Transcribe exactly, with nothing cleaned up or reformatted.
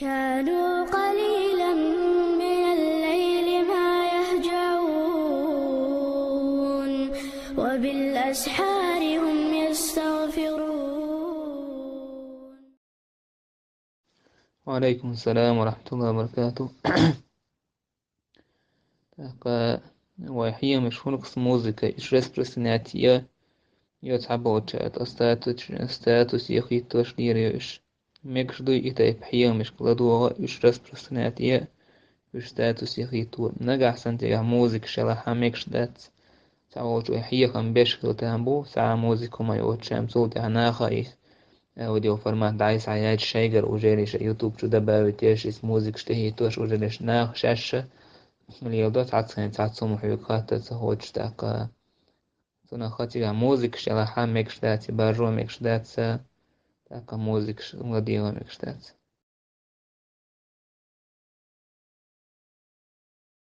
كانوا قليلا من الليل ما يهجعون، وبالأسحار هم يستغفرون. وعليكم السلام ورحمة الله وبركاته. ТӀаккха вай хьехамаш хӀунагӀа музыка, уж распространять е, е цхьаболча тӀа статус, статус яхийтош лерайо уж. Мегаш дуй и тайпа хьехамашка ладувгӀа, уж распространять е, уж статус яхийто. Нагахь санна цигахь музыка шелахь а мегаш дац. Цхьаволчо хьехам беш хила тарлу, цхьа а музыка хӀума йоцуш, цул тӀаьхьа наха и аудиоформат дӀасаяьй шайгара, ужаллиша YouTube чу добавить еш, иза музыкаш тӀехӀиттош, ужаллиша наха шаьш а леладо, цхьацца хӀинца цхьацца хӀума хьоьга хатта ца хоттуш, тӀаккха цунах цигахь музыкаш шелахь а мегаш дац, баржо мегаш дац, тӀаккха музыкаш ладийгӀа мегаш дац.